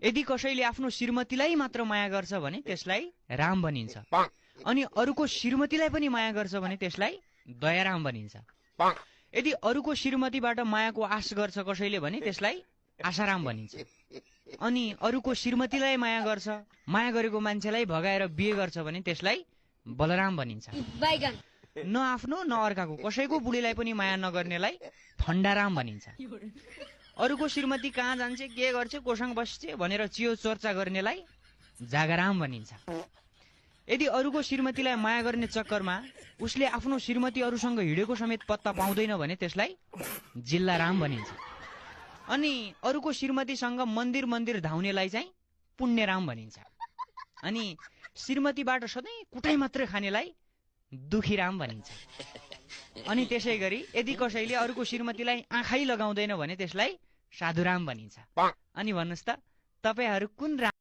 यदि कसैले आफ्नो श्रीमतीलाई मात्र माया गर्छ भने त्यसलाई राम भनिन्छ। अनि अरूको श्रीमतीलाई पनि माया गर्छ भने त्यसलाई दयाराम भनिन्छ। यदि अरूको श्रीमतीबाट मायाको आश गर्छ कसैले भने त्यसलाई आशाराम भनिन्छ। अनि अरूको श्रीमतीलाई माया गर्छ, माया गरेको मान्छेलाई भगाएर बिहे गर्छ भने त्यसलाई बलराम भनिन्छ। न आफ्नो न अर्काको कसैको बुढीलाई पनि माया नगर्नेलाई फण्डाराम भनिन्छ। अरूको श्रीमती कहाँ जान्छ, के गर्छ, कोसँग बस्छ भनेर चियो चर्चा गर्नेलाई जागराम भनिन्छ। यदि अरूको श्रीमतीलाई माया गर्ने चक्करमा उसले आफ्नो श्रीमती अरूसँग हिँडेको समेत पत्ता पाउँदैन भने त्यसलाई जिल्लाराम भनिन्छ। अनि अरूको श्रीमतीसँग मन्दिर मन्दिर धाउनेलाई चाहिँ पुण्यराम भनिन्छ। अनि श्रीमतीबाट सधैँ कुटाइ मात्रै खानेलाई दुखीराम भनिन्छ। अनि त्यसै गरी यदि कसैले अरूको श्रीमतीलाई आँखै लगाउँदैन भने त्यसलाई साधुराम भनिन्छ। अनि भन्नुहोस् त तपाईहरू कुन